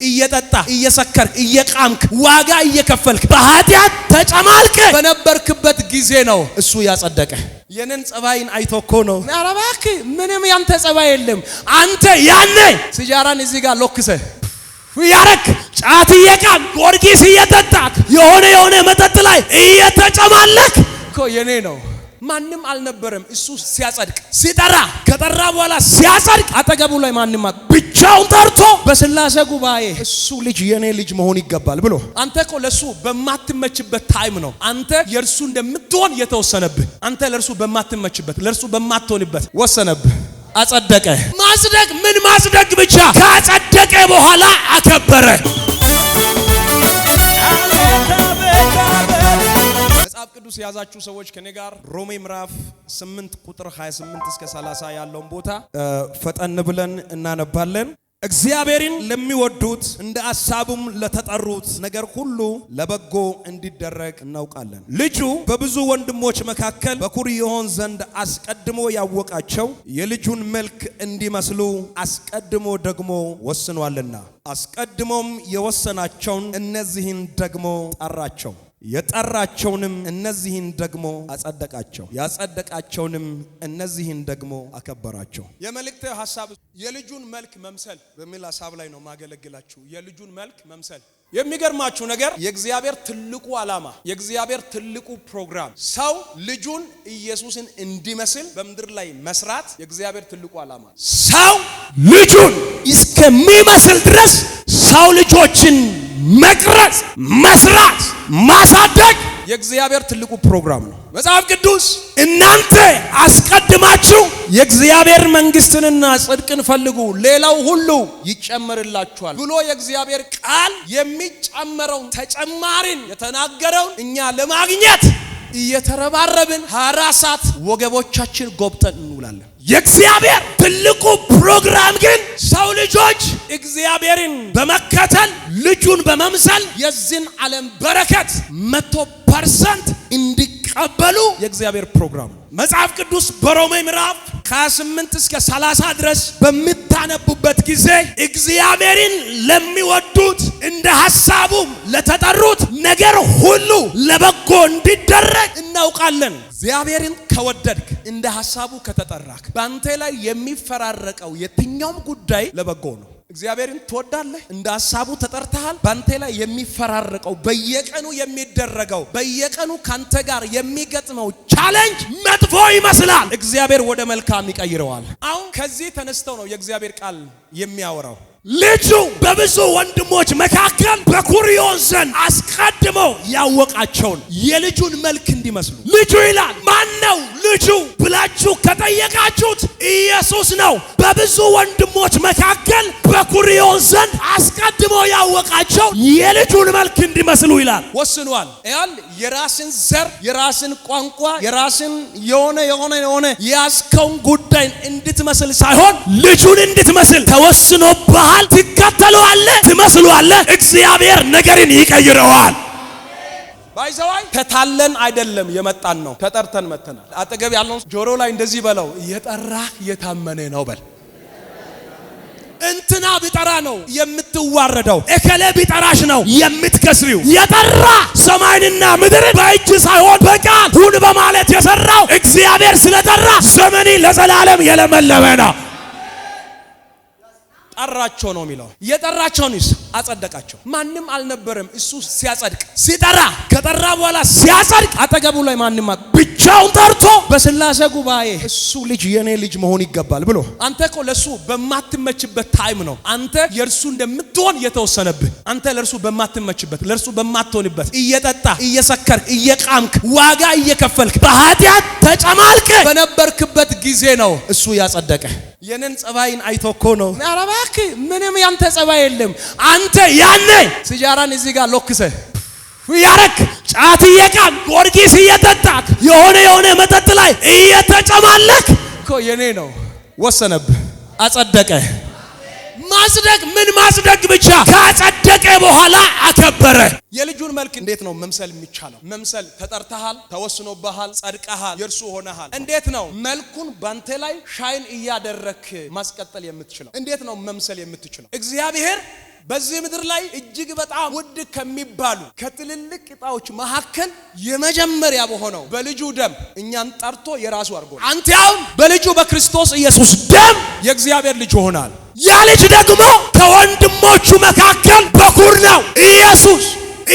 እየጠጣ፣ እየሰከርክ፣ እየቃምክ፣ ዋጋ እየከፈልክ፣ በኃጢአት ተጨማልቀ በነበርክበት ጊዜ ነው እሱ ያጸደቀ። የኔን ጸባይን አይቶ እኮ ነው። ኧረ እባክህ፣ ምንም ያንተ ጸባይ የለም። አንተ ያኔ ሲጃራን እዚህ ጋር ሎክሰ ያረክ፣ ጫት እየቃም፣ ጊዮርጊስ እየጠጣክ፣ የሆነ የሆነ መጠጥ ላይ እየተጨማለክ እኮ የኔ ነው። ማንም አልነበረም። እሱ ሲያጸድቅ፣ ሲጠራ፣ ከጠራ በኋላ ሲያጸድቅ አጠገቡ ላይ ማንም ብቻውን ጠርቶ በስላሴ ጉባኤ እሱ ልጅ የኔ ልጅ መሆን ይገባል ብሎ። አንተ እኮ ለሱ በማትመችበት time ነው አንተ የእርሱ እንደምትሆን የተወሰነብህ። አንተ ለእርሱ በማትመችበት፣ ለእርሱ በማትሆንበት ወሰነብህ። አጸደቀ። ማጽደቅ ምን ማጽደቅ ብቻ፣ ካጸደቀ በኋላ አከበረ። መጽሐፍ ቅዱስ የያዛችሁ ሰዎች ከኔ ጋር ሮሜ ምዕራፍ 8 ቁጥር 28 እስከ 30 ያለውን ቦታ ፈጠን ብለን እናነባለን። እግዚአብሔርን ለሚወዱት፣ እንደ ሐሳቡም ለተጠሩት ነገር ሁሉ ለበጎ እንዲደረግ እናውቃለን። ልጁ በብዙ ወንድሞች መካከል በኩር ይሆን ዘንድ አስቀድሞ ያወቃቸው የልጁን መልክ እንዲመስሉ አስቀድሞ ደግሞ ወስኗልና፣ አስቀድሞም የወሰናቸውን እነዚህን ደግሞ ጠራቸው። የጠራቸውንም እነዚህን ደግሞ አጸደቃቸው። ያጸደቃቸውንም እነዚህን ደግሞ አከበራቸው። የመልእክት ሐሳብ የልጁን መልክ መምሰል በሚል ሐሳብ ላይ ነው ማገለግላችሁ። የልጁን መልክ መምሰል። የሚገርማችሁ ነገር የእግዚአብሔር ትልቁ ዓላማ፣ የእግዚአብሔር ትልቁ ፕሮግራም ሰው ልጁን ኢየሱስን እንዲመስል በምድር ላይ መስራት የእግዚአብሔር ትልቁ ዓላማ። ሰው ልጁን እስከሚመስል ድረስ ሰው ልጆችን መቅረጽ፣ መስራት፣ ማሳደግ የእግዚአብሔር ትልቁ ፕሮግራም ነው። መጽሐፍ ቅዱስ እናንተ አስቀድማችሁ የእግዚአብሔር መንግስትንና ጽድቅን ፈልጉ፣ ሌላው ሁሉ ይጨመርላችኋል ብሎ የእግዚአብሔር ቃል የሚጨመረውን ተጨማሪን የተናገረውን እኛ ለማግኘት እየተረባረብን 24 ሰዓት ወገቦቻችን ጎብጠን እንውላለን። የእግዚአብሔር ትልቁ ፕሮግራም ግን ሰው ልጆች እግዚአብሔርን በመከተል ልጁን በመምሰል የዚህን ዓለም በረከት 100% እንዲቀበሉ የእግዚአብሔር ፕሮግራም ነው። መጽሐፍ ቅዱስ በሮሜ ምዕራፍ ከ28 እስከ 30 ድረስ በምታነቡበት ጊዜ እግዚአብሔርን ለሚወዱት፣ እንደ ሐሳቡም ለተጠሩት ነገር ሁሉ ለበጎ እንዲደረግ እናውቃለን። እግዚአብሔርን ከወደድክ፣ እንደ ሐሳቡ ከተጠራክ በአንተ ላይ የሚፈራረቀው የትኛውም ጉዳይ ለበጎ ነው። እግዚአብሔርን ትወዳለህ፣ እንደ ሐሳቡ ተጠርተሃል። በአንተ ላይ የሚፈራረቀው፣ በየቀኑ የሚደረገው፣ በየቀኑ ካንተ ጋር የሚገጥመው challenge መጥፎ ይመስላል። እግዚአብሔር ወደ መልካም ይቀይረዋል። አሁን ከዚህ ተነስተው ነው የእግዚአብሔር ቃል የሚያወራው። ልጁ በብዙ ወንድሞች መካከል በኩር ይሆን ዘንድ አስቀድሞ ያወቃቸውን የልጁን መልክ እንዲመስሉ። ልጁ ይላል። ማን ነው ልጁ ብላችሁ ከጠየቃችሁት ኢየሱስ ነው። በብዙ ወንድሞች መካከል በኩር ይሆን ዘንድ አስቀድሞ ያወቃቸው የልጁን መልክ እንዲመስሉ ይላል። ወስኗል። ያል የራስን ዘር፣ የራስን ቋንቋ፣ የራስን የሆነ የሆነ የሆነ የያዝከውን ጉዳይ እንድትመስል ሳይሆን ልጁን እንድትመስል ተወስኖብሃል። ትከተለዋለህ፣ ትመስለዋለህ። እግዚአብሔር ነገርን ይቀይረዋል። By the way፣ ተታለን አይደለም የመጣን ነው፣ ተጠርተን መተናል። አጠገብ ያለውን ጆሮ ላይ እንደዚህ በለው፣ የጠራህ የታመነ ነው በል። እንትና ቢጠራ ነው የምትዋረደው፣ እከሌ ቢጠራሽ ነው የምትከስሪው። የጠራ፣ ሰማይንና ምድርን በእጅ ሳይሆን በቃል ሁን በማለት የሰራው እግዚአብሔር ስለጠራ ዘመኒ ለዘላለም የለመለመ ነው። ጠራቸው ነው የሚለው። የጠራቸውንስ አጸደቃቸው። ማንም አልነበረም። እሱ ሲያጸድቅ፣ ሲጠራ፣ ከጠራ በኋላ ሲያጸድቅ አጠገቡ ላይ ማንም ብቻውን ጠርቶ በስላሴ ጉባኤ እሱ ልጅ የኔ ልጅ መሆን ይገባል ብሎ። አንተ እኮ ለሱ በማትመችበት time ነው አንተ የእርሱ እንደምትሆን የተወሰነብህ። አንተ ለእርሱ በማትመችበት፣ ለእርሱ በማትሆንበት፣ እየጠጣ፣ እየሰከርክ፣ እየቃምክ፣ ዋጋ እየከፈልክ፣ በኃጢአት ተጨማልቀ በነበርክበት ጊዜ ነው እሱ ያጸደቀ። የኔን ጸባይን አይቶ እኮ ነው። ኧረ እባክህ፣ ምንም ያንተ ጸባይ የለም። አንተ ያኔ ሲጃራን እዚህ ጋር ሎክሰ ያረክ፣ ጫት እየቃም፣ ጊዮርጊስ እየጠጣክ፣ የሆነ የሆነ መጠጥ ላይ እየተጨማለክ እኮ የኔ ነው። ወሰነብህ። አጸደቀ። ማጽደቅ ምን ማጽደቅ ብቻ፣ ካጸደቀ በኋላ አከበረ። የልጁን መልክ እንዴት ነው መምሰል የሚቻለው? መምሰል ተጠርተሃል፣ ተወስኖብሃል፣ ጸድቀሃል፣ የእርሱ ሆነሃል። እንዴት ነው መልኩን ባንተ ላይ shine እያደረክ ማስቀጠል የምትችለው? እንዴት ነው መምሰል የምትችለው? እግዚአብሔር በዚህ ምድር ላይ እጅግ በጣም ውድ ከሚባሉ ከትልልቅ ዕጣዎች መካከል የመጀመሪያ በሆነው በልጁ ደም እኛን ጠርቶ የራሱ አድርጎ አንተ አሁን በልጁ በክርስቶስ ኢየሱስ ደም የእግዚአብሔር ልጅ ሆናል። ያ ልጅ ደግሞ ከወንድሞቹ መካከል በኩር ነው ኢየሱስ።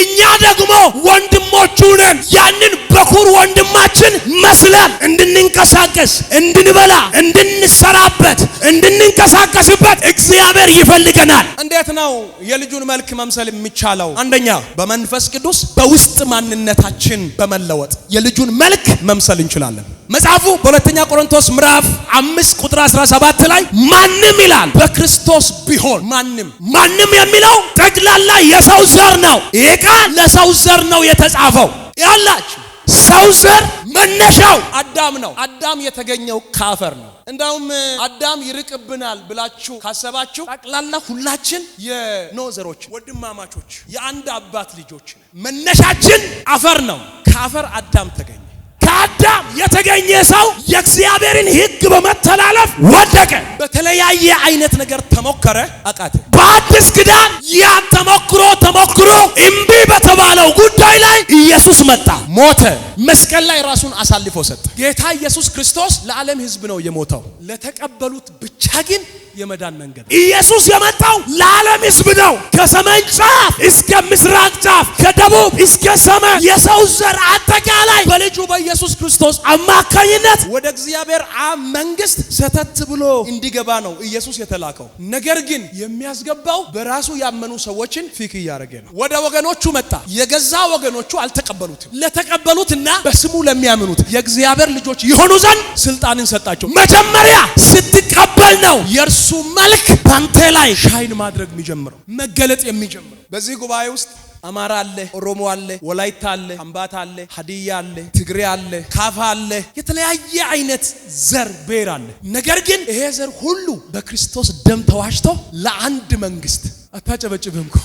እኛ ደግሞ ወንድሞቹ ነን። ያንን በኩር ወንድማችን መስለን እንድንንቀሳቀስ፣ እንድንበላ፣ እንድንሰራበት፣ እንድንንቀሳቀስበት እግዚአብሔር ይፈልገናል። እንዴት ነው የልጁን መልክ መምሰል የሚቻለው? አንደኛ በመንፈስ ቅዱስ በውስጥ ማንነታችን በመለወጥ የልጁን መልክ መምሰል እንችላለን። መጽሐፉ በሁለተኛ ቆሮንቶስ ምዕራፍ 5 ቁጥር 17 ላይ ማንም ይላል በክርስቶስ ቢሆን ማንም ማንም የሚለው ጠቅላላ የሰው ዘር ነው። ይሄ ቃል ለሰው ዘር ነው የተጻፈው። ያላችሁ ሰው ዘር መነሻው አዳም ነው። አዳም የተገኘው ከአፈር ነው። እንዳውም አዳም ይርቅብናል ብላችሁ ካሰባችሁ ጠቅላላ ሁላችን የኖህ ዘሮች ወንድማማቾች፣ የአንድ አባት ልጆች ነን። መነሻችን አፈር ነው። ከአፈር አዳም ተገኘ። ከአዳም የተገኘ ሰው የእግዚአብሔርን ሕግ በመተላለፍ ወደቀ። በተለያየ አይነት ነገር ተሞከረ፣ አቃተ። በአዲስ ኪዳን ያ ተሞክሮ ተሞክሮ እምቢ በተባለው ጉዳይ ላይ ኢየሱስ መጣ፣ ሞተ። መስቀል ላይ ራሱን አሳልፎ ሰጠ። ጌታ ኢየሱስ ክርስቶስ ለዓለም ሕዝብ ነው የሞተው። ለተቀበሉት ብቻ ግን የመዳን መንገድ ኢየሱስ የመጣው ለዓለም ሕዝብ ነው። ከሰሜን ጫፍ እስከ ምስራቅ ጫፍ፣ ከደቡብ እስከ ሰሜን የሰው ዘር አጠቃላይ በልጁ በኢየሱስ ክርስቶስ አማካኝነት ወደ እግዚአብሔር አብ መንግስት ሰተት ብሎ እንዲገባ ነው ኢየሱስ የተላከው። ነገር ግን የሚያስገባው በራሱ ያመኑ ሰዎችን pick እያደረገ ነው። ወደ ወገኖቹ መጣ፣ የገዛ ወገኖቹ አልተቀበሉትም። ለተቀበሉትና በስሙ ለሚያምኑት የእግዚአብሔር ልጆች ይሆኑ ዘንድ ስልጣንን ሰጣቸው። መጀመሪያ ስትቀበል ነው የእርሱ መልክ ባንተ ላይ shine ማድረግ የሚጀምረው፣ መገለጥ የሚጀምረው። በዚህ ጉባኤ ውስጥ አማራ አለ፣ ኦሮሞ አለ፣ ወላይታ አለ፣ ከምባታ አለ፣ ሀዲያ አለ፣ ትግሬ አለ፣ ካፋ አለ፣ የተለያየ አይነት ዘር ብሔር አለ። ነገር ግን ይሄ ዘር ሁሉ በክርስቶስ ደም ተዋጅቶ ለአንድ መንግስት። አታጨበጭብም እኮ።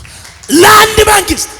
ለአንድ መንግስት።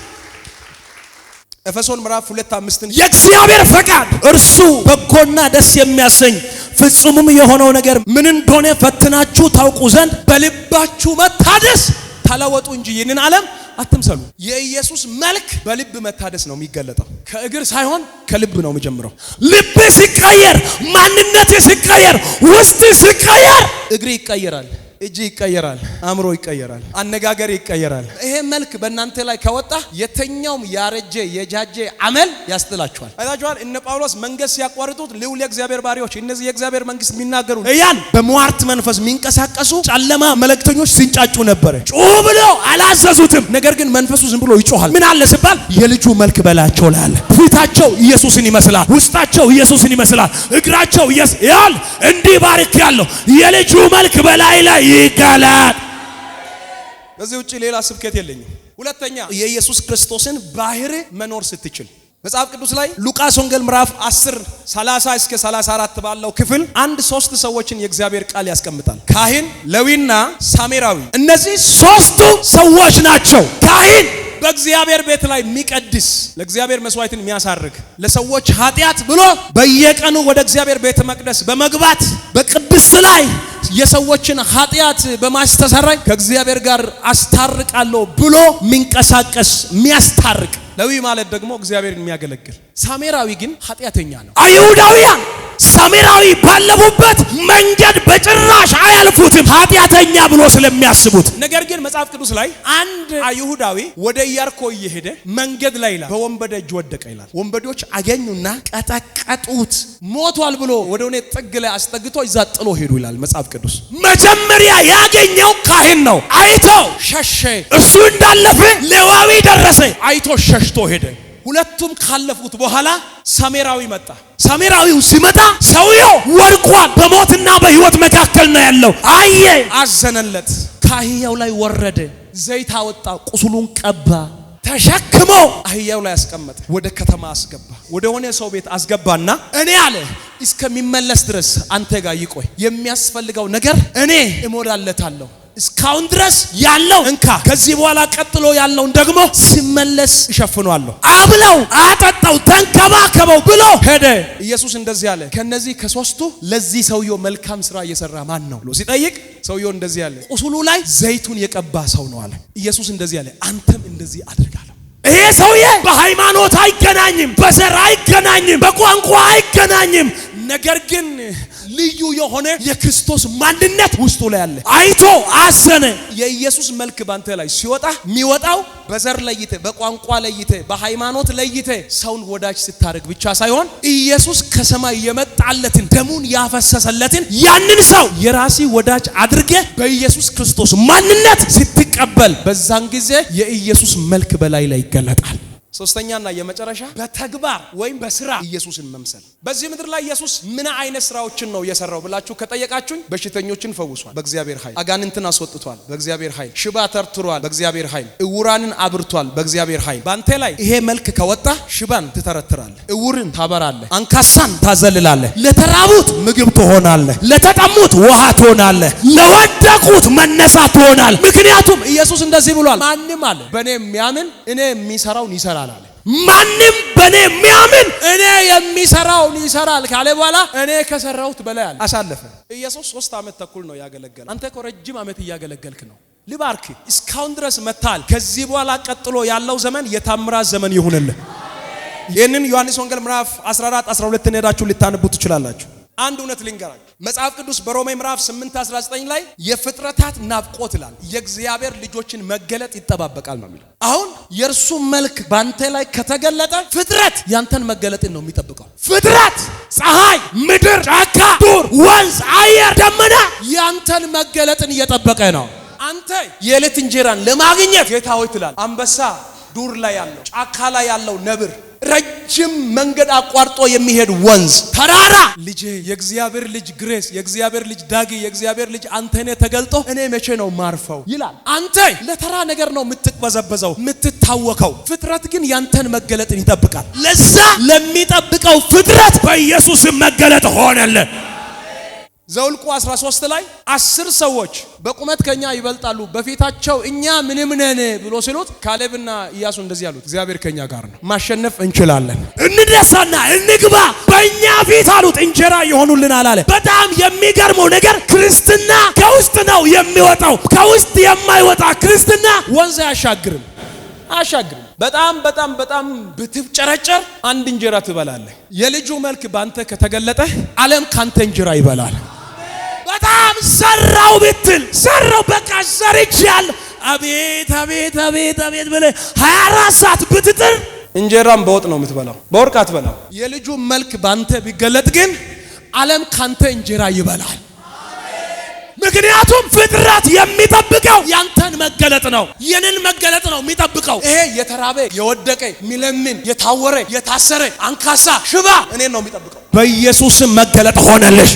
ኤፌሶን ምዕራፍ 2:5 የእግዚአብሔር ፈቃድ እርሱ በጎና ደስ የሚያሰኝ ፍጹምም የሆነው ነገር ምን እንደሆነ ፈትናችሁ ታውቁ ዘንድ በልባችሁ መታደስ ተለወጡ እንጂ ይህንን ዓለም አትምሰሉ። የኢየሱስ መልክ በልብ መታደስ ነው የሚገለጠው። ከእግር ሳይሆን ከልብ ነው የሚጀምረው። ልብ ሲቀየር፣ ማንነት ሲቀየር፣ ውስጥ ሲቀየር እግር ይቀየራል፣ እጅ ይቀየራል፣ አእምሮ ይቀየራል፣ አነጋገር ይቀየራል። ይሄ መልክ በእናንተ ላይ ከወጣ የተኛውም ያረጀ የጃጀ አመል ያስጥላችኋል። አይታችኋል። እነ ጳውሎስ መንገድ ሲያቋርጡት ልዑል የእግዚአብሔር ባሪያዎች፣ እነዚህ የእግዚአብሔር መንግስት የሚናገሩ እያል በሟርት መንፈስ የሚንቀሳቀሱ ጨለማ መልእክተኞች ሲንጫጩ ነበረ። ጩህ ብሎ አላዘዙትም። ነገር ግን መንፈሱ ዝም ብሎ ይጮሃል። ምን አለ ሲባል የልጁ መልክ በላቸው ላይ አለ። ፊታቸው ኢየሱስን ይመስላል፣ ውስጣቸው ኢየሱስን ይመስላል፣ እግራቸው ኢየሱስ ያል እንዲህ ባርክ ያለው የልጁ መልክ በላይ ላይ ይገለጥ። በዚህ ውጪ ሌላ ስብከት የለኝም። ሁለተኛ የኢየሱስ ክርስቶስን ባህሪ መኖር ስትችል መጽሐፍ ቅዱስ ላይ ሉቃስ ወንጌል ምዕራፍ 10 30 እስከ 34 ባለው ክፍል አንድ ሶስት ሰዎችን የእግዚአብሔር ቃል ያስቀምጣል። ካህን፣ ሌዊና ሳሜራዊ። እነዚህ ሶስቱ ሰዎች ናቸው። ካህን በእግዚአብሔር ቤት ላይ የሚቀድስ፣ ለእግዚአብሔር መስዋዕትን የሚያሳርግ፣ ለሰዎች ኃጢአት ብሎ በየቀኑ ወደ እግዚአብሔር ቤተ መቅደስ በመግባት በቅድስት ላይ የሰዎችን ኃጢአት በማስተሰረይ ከእግዚአብሔር ጋር አስታርቃለሁ ብሎ የሚንቀሳቀስ የሚያስታርቅ። ሌዊ ማለት ደግሞ እግዚአብሔርን የሚያገለግል። ሳሜራዊ ግን ኃጢአተኛ ነው። አይሁዳውያን ሳሜራዊ ባለፉበት መንገድ በጭራሽ አያልፉትም፣ ኃጢአተኛ ብሎ ስለሚያስቡት። ነገር ግን መጽሐፍ ቅዱስ ላይ አንድ አይሁዳዊ ወደ ኢያሪኮ እየሄደ መንገድ ላይ ይላል በወንበዴ እጅ ወደቀ ይላል። ወንበዴዎች አገኙና ቀጠቀጡት፣ ሞቷል ብሎ ወደ ሆነ ጥግ ላይ አስጠግቶ ይዛ ጥሎ ሄዱ ይላል መጽሐፍ ቅዱስ። መጀመሪያ ያገኘው ካህን ነው። አይቶ ሸሸ። እሱ እንዳለፈ ሌዋዊ ደረሰ። አይቶ ሸሽቶ ሄደ። ሁለቱም ካለፉት በኋላ ሳሜራዊ መጣ። ሳሜራዊው ሲመጣ ሰውየው ወድቋል። በሞትና በሕይወት መካከል ነው ያለው። አየ፣ አዘነለት። ከአህያው ላይ ወረደ፣ ዘይት አወጣ፣ ቁስሉን ቀባ፣ ተሸክሞ አህያው ላይ አስቀመጠ፣ ወደ ከተማ አስገባ፣ ወደ ሆነ ሰው ቤት አስገባና እኔ አለ እስከሚመለስ ድረስ አንተ ጋር ይቆይ፣ የሚያስፈልገው ነገር እኔ እሞላለታለሁ። እስካሁን ድረስ ያለው እንካ፣ ከዚህ በኋላ ቀጥሎ ያለውን ደግሞ ሲመለስ እሸፍኗለሁ። አብለው፣ አጠጣው፣ ተንከባከበው ብሎ ሄደ። ኢየሱስ እንደዚህ አለ፣ ከነዚህ ከሶስቱ ለዚህ ሰውየው መልካም ስራ እየሰራ ማን ነው ብሎ ሲጠይቅ ሰውየው እንደዚህ አለ፣ ቁስሉ ላይ ዘይቱን የቀባ ሰው ነው አለ። ኢየሱስ እንደዚህ አለ፣ አንተም እንደዚህ አድርጋለሁ። ይሄ ሰውዬ በሃይማኖት አይገናኝም፣ በዘር አይገናኝም፣ በቋንቋ አይገናኝም። ነገር ግን ልዩ የሆነ የክርስቶስ ማንነት ውስጡ ላይ አለ። አይቶ አዘነ። የኢየሱስ መልክ ባንተ ላይ ሲወጣ የሚወጣው በዘር ለይተ፣ በቋንቋ ለይተ፣ በሃይማኖት ለይተ ሰውን ወዳጅ ስታደርግ ብቻ ሳይሆን ኢየሱስ ከሰማይ የመጣለትን ደሙን ያፈሰሰለትን ያንን ሰው የራሲ ወዳጅ አድርገ በኢየሱስ ክርስቶስ ማንነት ስትቀበል በዛን ጊዜ የኢየሱስ መልክ በላይ ላይ ይገለጣል። ሶስተኛና የመጨረሻ በተግባር ወይም በስራ ኢየሱስን መምሰል። በዚህ ምድር ላይ ኢየሱስ ምን አይነት ስራዎችን ነው የሰራው ብላችሁ ከጠየቃችሁኝ በሽተኞችን ፈውሷል በእግዚአብሔር ኃይል፣ አጋንንትን አስወጥቷል በእግዚአብሔር ኃይል፣ ሽባ ተርትሯል በእግዚአብሔር ኃይል፣ እውራንን አብርቷል በእግዚአብሔር ኃይል። ባንተ ላይ ይሄ መልክ ከወጣ ሽባን ትተረትራለህ፣ እውርን ታበራለህ፣ አንካሳን ታዘልላለህ፣ ለተራቡት ምግብ ትሆናለህ፣ ለተጠሙት ውሃ ትሆናለህ፣ ለወደቁት መነሳት ትሆናለህ። ምክንያቱም ኢየሱስ እንደዚህ ብሏል፣ ማንም አለ በእኔ የሚያምን እኔ የሚሰራውን ይሰራል አለ። ማንም በእኔ የሚያምን እኔ የሚሰራውን ይሰራል ካለ በኋላ እኔ ከሰራሁት በላይ አለ አሳለፈ። ኢየሱስ 3 ዓመት ተኩል ነው ያገለገለ። አንተ እኮ ረጅም ዓመት እያገለገልክ ነው። ልባርክ፣ እስካሁን ድረስ መታል። ከዚህ በኋላ ቀጥሎ ያለው ዘመን የታምራት ዘመን ይሁንልህ። ይህንን ዮሐንስ ወንጌል ምዕራፍ 14 12 ሄዳችሁ ልታነቡ ትችላላችሁ። አንድ እውነት ልንገራችሁ። መጽሐፍ ቅዱስ በሮሜ ምዕራፍ 8 19 ላይ የፍጥረታት ናፍቆት ይላል የእግዚአብሔር ልጆችን መገለጥ ይጠባበቃል ነው የሚለው። አሁን የእርሱ መልክ ባንተ ላይ ከተገለጠ ፍጥረት ያንተን መገለጥን ነው የሚጠብቀው። ፍጥረት፣ ፀሐይ፣ ምድር፣ ጫካ፣ ዱር፣ ወንዝ፣ አየር፣ ደመና ያንተን መገለጥን እየጠበቀ ነው። አንተ የዕለት እንጀራን ለማግኘት ጌታ ሆይ ትላለህ። አንበሳ ዱር ላይ ያለው፣ ጫካ ላይ ያለው ነብር፣ ረጅም መንገድ አቋርጦ የሚሄድ ወንዝ፣ ተራራ ልጄ የእግዚአብሔር ልጅ ግሬስ፣ የእግዚአብሔር ልጅ ዳጊ፣ የእግዚአብሔር ልጅ አንተኔ ተገልጦ እኔ መቼ ነው ማርፈው ይላል። አንተ ለተራ ነገር ነው የምትቅበዘበዘው የምትታወከው። ፍጥረት ግን ያንተን መገለጥን ይጠብቃል። ለዛ ለሚጠብቀው ፍጥረት በኢየሱስ መገለጥ ሆነልን። ዘውልቁ 13 ላይ 10 ሰዎች በቁመት ከኛ ይበልጣሉ በፊታቸው እኛ ምንም ነን ብሎ ሲሉት ካሌብና ኢያሱ እንደዚህ አሉት፣ እግዚአብሔር ከኛ ጋር ነው፣ ማሸነፍ እንችላለን። እንነሳና እንግባ በእኛ ፊት አሉት እንጀራ ይሆኑልናል አለ። በጣም የሚገርመው ነገር ክርስትና ከውስጥ ነው የሚወጣው። ከውስጥ የማይወጣ ክርስትና ወንዝ አያሻግርም አያሻግርም። በጣም በጣም በጣም ብትጨረጨር አንድ እንጀራ ትበላለህ። የልጁ መልክ ባንተ ከተገለጠ ዓለም ካንተ እንጀራ ይበላል። በጣም ዘራው ብትል ዘራው በቃ ዘርቻለሁ፣ አቤት አቤት አቤት አቤት ብለህ 24 ሰዓት ብትጥር እንጀራም በወጥ ነው የምትበላው፣ በወርቅ አትበላው። የልጁ መልክ ባንተ ቢገለጥ ግን ዓለም ካንተ እንጀራ ይበላል። ምክንያቱም ፍጥረት የሚጠብቀው ያንተን መገለጥ ነው፣ የኔን መገለጥ ነው የሚጠብቀው። ይሄ የተራበ የወደቀ የሚለምን የታወረ የታሰረ አንካሳ ሽባ እኔን ነው የሚጠብቀው። በኢየሱስም መገለጥ ሆነልሽ።